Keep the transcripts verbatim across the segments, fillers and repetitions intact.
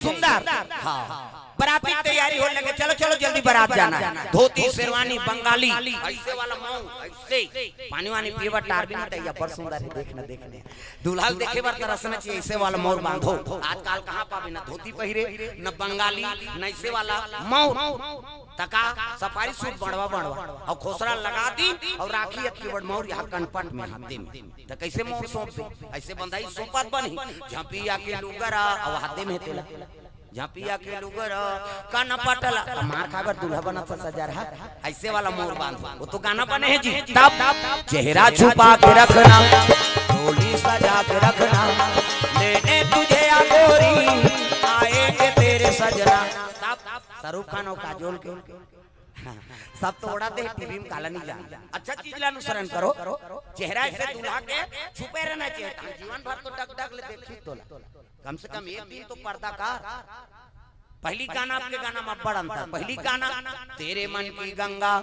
सुंदर। हाँ, बराती के तैयारी होने लगे, चलो चलो जल्दी बरात जाना है। धोती शेरवानी बंगाली, ऐसे वाला मऊ, ऐसे पानी वानी पीए बर टार भी नहीं तैयार, बड़ सुंदर है, देखना देखने। दूल्हा ल देखे बर तरसना चाहिए, ऐसे वाला मौर बांधो। आजकल कहाँ पाबे, न धोती पहिरे, न बंगाली, न ऐसे वाला मौर। तका सफारी सूट बड़वा बड़वा, अउ खोसरा लगा दी, अउ राखी अतकी बड़ मौर यहाँ कनपट में, हाथे में। त कैसे मौर सौंप दे? ऐसे बंधाई सौंपत बनही, झपिया के लुगरा, अउ हाथे में तेला। झपिया के लुगरा, कनपट ला। त मार खाए बर दूल्हा बनत सजा रहा, ऐसे वाला मौर बांध। वो तो गाना बने है जी। तब चेहरा छुपा के रखना, डोली सजा के रखना, लेने तुझे आ गोरी, आएंगे तेरे सजना। तब शाहरुख खान और काजोल के सब तो ओड़ा दे, टीवी में काला नहीं जान। अच्छा चीज ला अनुसरण करो। चेहरा ऐसे दूल्हा के छुपे रहना चाहिए, तहां जीवन भर तो डग डग ले देखी तोला। कम से कम एक दिन तो पर्दा कर। पहली गाना, आपके गाना में बड़ अंतर। पहली गाना, तेरे मन की गंगा,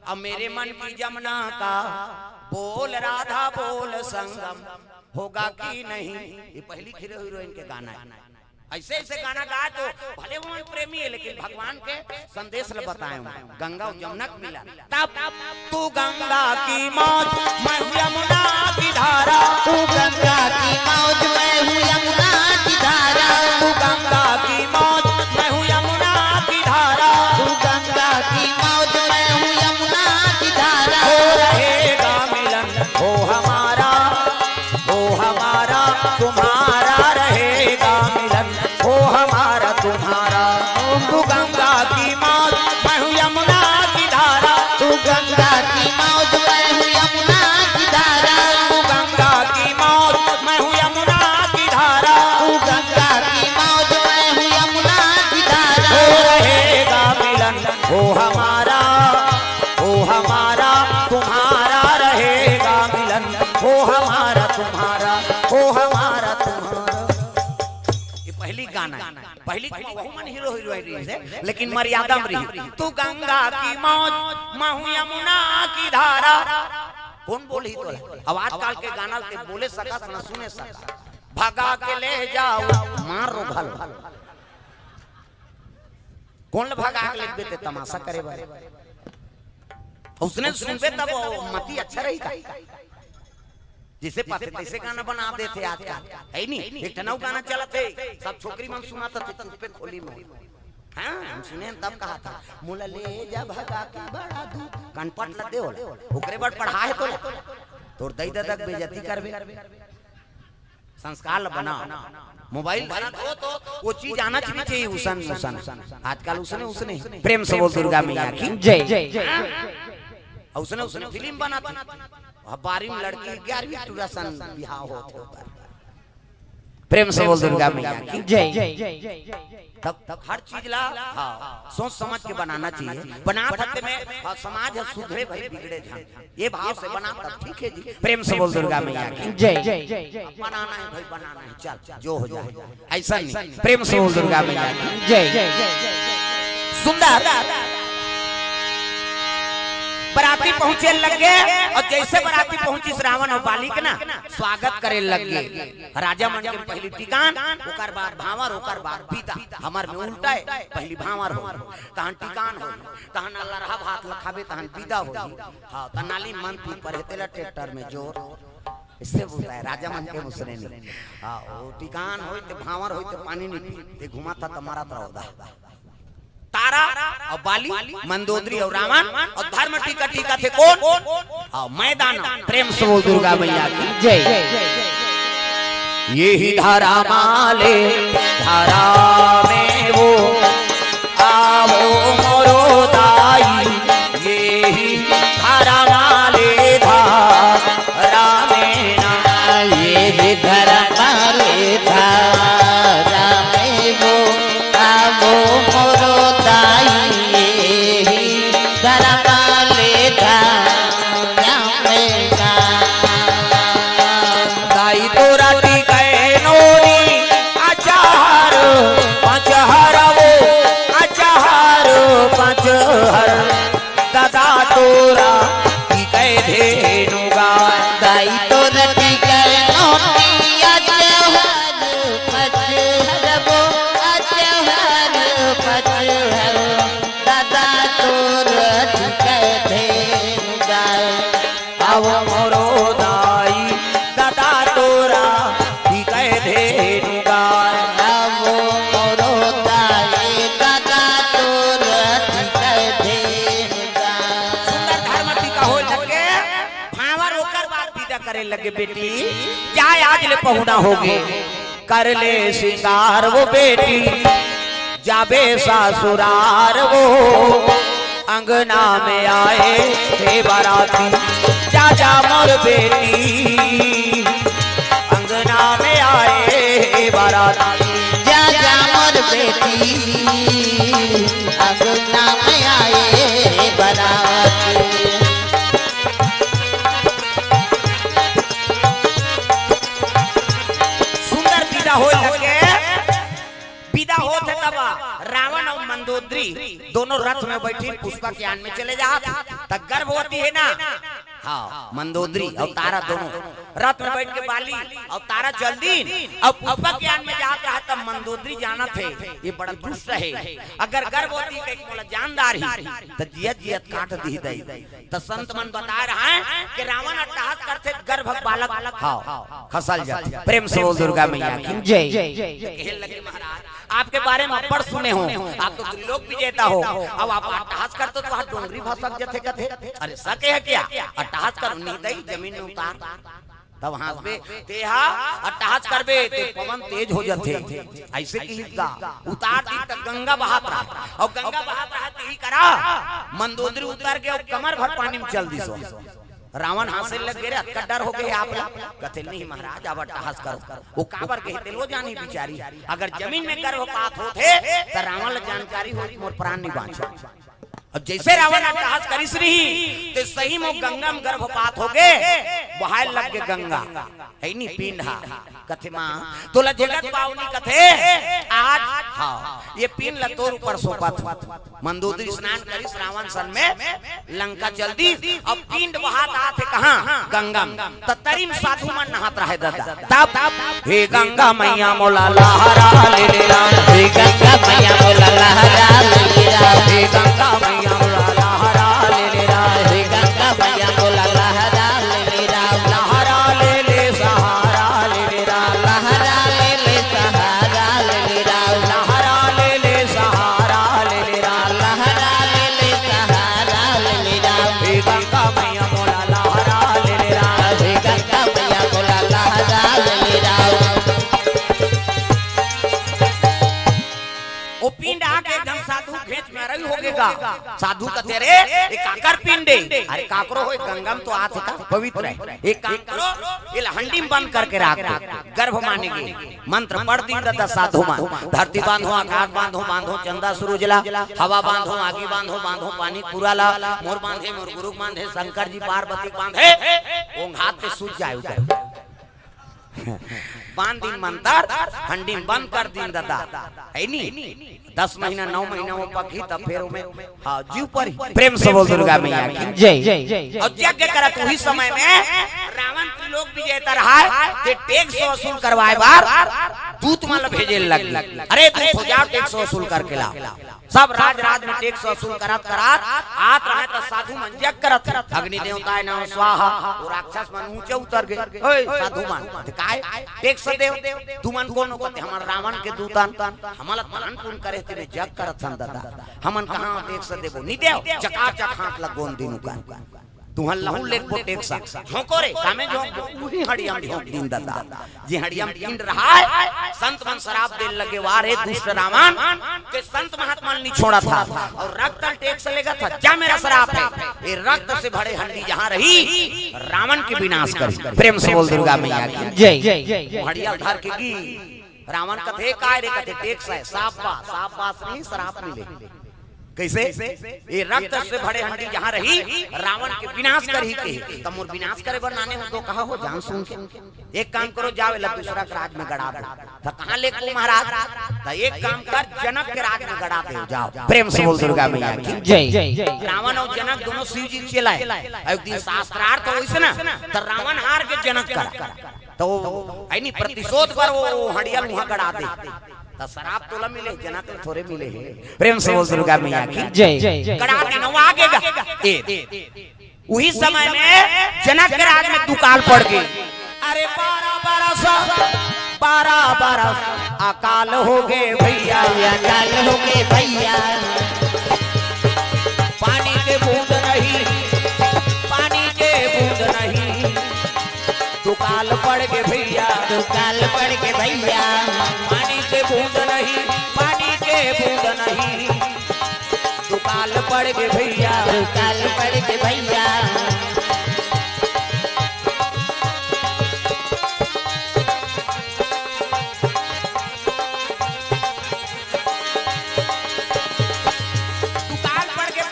अब मेरे मन की जमुना का, बोल राधा बोल संगम, होगा कि नहीं। ये पहली हीरो हीरोइन के गाना है। ऐसे ऐसे गाना गाए तो भले वो प्रेमी है, लेकिन भगवान के संदेश ल बताए हूँ। गंगा अउ जमुना के मिलन। तब तू गंगा की मौज, मैं हूँ यमुना की धारा। तू गंगा की मौज, मैं हूँ यमुना की धारा। तू गंगा की मौज, मैं हूँ यमुना की धारा। तू गंगा की मौज, मैं हूँ यमुना की धारा। हो रहेगा मिलन, हो हमारा, हो हमारा तुम्हारा रहेगा मिलन, हो हमारा तुम्हारा। तू गंगा की मौज, मैं हूँ यमुना की धारा। तू गंगा की मौज, मैं हूँ यमुना की धारा। तू गंगा की मौज, मैं हूँ यमुना की धारा। तू गंगा की मौज, मैं हूँ यमुना की धारा। हो रहेगा मिलन, हो हमारा, हो हमारा तुम्हारा रहेगा मिलन, हो हमारा तुम्हारा, हो हमारा तुम्हारा। ये पहली गाना है। पहली वहू मन हीरो हीरोइन रही है, लेकिन मर्यादा में रही। तू गंगा की मौज, मैं हूँ यमुना की धारा। कौन बोलही तोला? अब आजकल के गाना ते बोले सकस न सुने सकस। भगा के ले जाओ, मार रो घलो। कौन ल भगा के लेबे ते तमाशा करे बर? उसने सुनबे तब वो मती अच्छा रही का? जैसे पाथे तैसे गाना बना देथे आजकल, है नी? एक ठन अउ गाना चलत हे, सब छोकरी मन सुनात हे, चुप्पे खोली में। हाँ, हम सुने हन तब कहा था, "मोला ले जा भगा के बड़ा दूर।" कनपट ल दे ओला, ओकरे बर पढ़ा हे तोला। तोर दई ददा के बेइज्जती करबे। संस्कार ल बना। मोबाइल धरत हो तो वो चीज आना चाहिए, चाहिए उसन उसन। आजकल उसने, उसने। प्रेम से बोल दुर्गा मैया की जय। अउ उसने, उसने फिल्म बनात हे। अब बारहवीं में लड़की, ग्यारहवीं टूरा सन बिहाव होत हे ओकर। प्रेम से बोल दुर्गा मैया की जय। तब, तब हर चीज ला, हाँ, सोच समझ के बनाना चाहिए। बनात हते में, हाँ, समाज ह सुधरे भाई, बिगड़े झन। ये भाव से बना तब ठीक है जी। प्रेम से बोल दुर्गा मैया की जय। बनाना है भाई, बनाना है, चल, जो हो जाए, ऐसा नहीं। प्रेम से बोल दुर्गा मैया की जय। सुंदर। बराती पहुंचे लगे अउ जैसे बराती पहुंचिस, रावण अउ बाली के ना स्वागत करे लगे। राजा मन के पहली टिकान, ओकर बाद भांवर, ओकर बाद विदा। हमर में उल्टा हे, पहली भांवर हो, तहन टिकान हो, तहन लरहा भात ल खाबे, तहन विदा होही। हाँ, त नाली मन पी परे तेला ट्रैक्टर में जोर। इससे बोलता है, राजा मन के मुसरे नहीं। हाँ, वो टिकान होई ते भांवर होई ते पानी नहीं पी, ते घुमा था त मरत रहो दा। तारा अउ बाली, मंदोदरी अउ रावण अउ धर्म टीका, टीका थे कौन? हाँ, मैदान। प्रेम से बोल दुर्गा मैया की जय। यही धरा माले धरा में वो, आवो मोरो दाई। यही धरा माले धरा में ना। यही धरा माले धरा में वो, आवो मोरो दाई। यही धरा माले धरा में ना। दाई तोरा टिकै नोनी अचार लगे, "बेटी, जा, आज ले पहुना होगे, कर ले सिंगार वो बेटी, जाबे ससुरार वो, अंगना में आए हे बाराती, जा, जा मोर बेटी, अंगना में आए हे बाराती।" जा, जा मोर बेटी, अंगना में आए बाराती। सुंदर विदा होए लगे। विदा होत हे तब रावण अउ मंदोदरी दोनों रथ में बइठिन पुष्पक यान में चले जात हे। त गर्भवती हे ना, हाँ, मंदोदरी अउ तारा दोनों रथ में बइठ के बाली अउ तारा चल दीन अउ पुष्पक यान में जात रहा। तब मंदोदरी जानत हे, ये बड़ा दुष्ट हे, अगर गर्भवती कहिके मोला जान डारही, त जियत जियत काट दिही दई। त संत मन बताए रहा हे कि रावण अट्टहास करथे, गर्भ बालक, हाँ, खसल जाथे। प्रेम से बोल दुर्गा मैया की जय। कहे लगे, "महाराज, आपके बारे में अब्बड़ सुने हों, आप तो त्रिलोक विजेता हो, अब आप अट्टहास करते हो तो वहाँ डोंगरी भसक जाथे," कथे। "अरे सके हे क्या? अट्टहास कर, नहीं दई, जमीन में उतार।" तब हाँसबे, "तेहा अट्टहास करबे, ते पवन तेज हो जाथे।" अइसे किहिस गा, उतार दीस त गंगा बहत रहा, अउ गंगा बहत रहा, तेही करा मंदोदरी उतर के अउ कमर भर पानी में चल दीस। रावण हाँसे लग गे, "रे, अतका डर होगे हे आप ला?" कथे, "नहीं महाराज, अब अट्टहास करो।" वो काबर कहे तेला जानही बिचारी, अगर जमीन में गर्भपात होत हे, त रावण ला जानकारी होत, मोर प्राण नहीं बाँचे। अब जइसे रावण अट्टहास करिस रही, त सही में गंगा में गर्भपात होगे, बहाय लग गे गंगा, हे नी पिंड हा। कथे, "माँ, तोला जगत पावनी कथे, आज, हाँ, ये पिंड ला तोर ऊपर सौंपत हँव।" मंदोदरी स्नान करिस, रावण सन में लंका चल दीस, अब पिंड बहत आत हे कहाँ? गंगा में। त तरी में साधु मन नहात रहे ददा। तब, "हे गंगा मैया मोला लहरा ले ले रा, हे गंगा मैया मोला लहरा ले ले रा, हे गंगा मैया मोला लहरा ले ले रा, हे गंगा मैया मोला लहरा ले ले रा, लहरा ले ले, सहारा ले ले रा, लहरा ले ले, सहारा ले ले रा, लहरा ले ले, सहारा ले ले रा, लहरा ले ले, सहारा ले ले रा, हे गंगा मैया मोला लहरा ले ले रा, हे गंगा मैया मोला लहरा ले ले रा।" ओ पिंड आके एकदम साधु घेंच में रही होगे गा। साधु कथे, "रे, ये काकर पिंड हे?" "अरे काकरो होय, गंगा में तो आत हे का, पवित्र हे। एक काम करो, ये ला हंडी में बंद करके राख दो।" गर्भ माने गे। मंत्र पढ़ दीन ददा साधु मन, "धरती बांधो, आकाश बांधो, बांधो चंदा सूरज ला, हवा बांधो, आगी बांधो, बांधो पानी पूरा ला, मोर बांधे, मोर गुरु बांधे, शंकर जी पार्वती बांधे, ओंघात के सूत जाए उकर।" बांध दीन मंतर, हंडी में बंद कर दीन ददा, हे नी? दस महीना, नौ महीना वो पकही, तब फेर ओमे, हाँ, जीव परही। प्रेम से बोल दुर्गा मैया की जय। अउ यज्ञ करत उही समय में रावण त्रिलोक विजेता रहा हे, ते टैक्स वसूल करवाए बर दूत मन ल भेजे लग गे, "अरे दूत हो जाव, टैक्स वसूल करके लाव।" सब राज राज में टैक्स वसूल करत करत आत रहे, त साधु मन यज्ञ करत हे, "अग्नि देवताय नमः स्वाहा।" वो राक्षस मन ऊंचे उतर गे, "ओए साधु मन, ते काय टैक्स देव? तुमन कोन हो?" कथे, "हमन रावण के दूत अन, हमन ला दान पुण्य करे, तेने यज्ञ करत हन ददा, हमन कहाँ टैक्स देबो, नी देव, चकाचक हाथ ला गोंद दीन उकर।" तुहन लहू लेगबो टैक्स, झोंको रे, कामे झोंकबो, उही हड़िया में झोंक दीन ददा। जे हड़िया में पिंड रहा हे, संत मन सराप दे लगे, "वाह रे दुष्ट रावण, ते संत महात्मा ल नी छोड़त हस, अउ रक्त ल टैक्स लेगत हस, जा मेरा सराप हे, ये रक्त से भरे हंडी जहाँ रही, रावण के विनाश करिस।" प्रेम से बोल दुर्गा मैया की जय। हड़िया ल धर के गी रावण कथे, "काय रे?" कथे, "टैक्स हे।" "साफ बा, साफ बा, नहीं सराप मिले।" कइसे? "ये रक्त से भरे हंडी जहाँ रही, रावण के विनाश करही कहे।" "त मोर विनाश करे बर लाने हव तो कहा हो, जान सुन के। एक काम करो, जाव एला दूसरा के राज में गड़ा दो।" "त कहाँ लेगबो महाराज?" "त एक काम कर, जनक के राज में गड़ा दे, जाव।" प्रेम से बोल दुर्गा मैया की जय। रावण अउ जनक दोनों शिव जी के चेला हे। अउ एक दिन शास्त्रार्थ होइस ना, त रावण हार गे जनक करा। त वो, हे नी, प्रतिशोध बर वो हड़िया ल उहाँ गड़ा दे। त सराप तोला मिले, जनक ल थोरे मिले हे। प्रेम से बोल दुर्गा मैया की जय। गड़ा दीन, वो आगे गा। ए, उही समय में जनक के राज में दुकाल पड़ गे। "अरे बारह बरस, बारह बरस अकाल होगे भइया, अकाल होगे भइया। पानी के बूंद नहीं, पानी के बूंद नहीं।" दुकाल पड़ गे भैया, दुकाल पड़ गे भैया। पानी के बूंद नहीं, पानी के बूंद नहीं। दुकाल पड़ गे भैया, दुकाल पड़ गे भैया।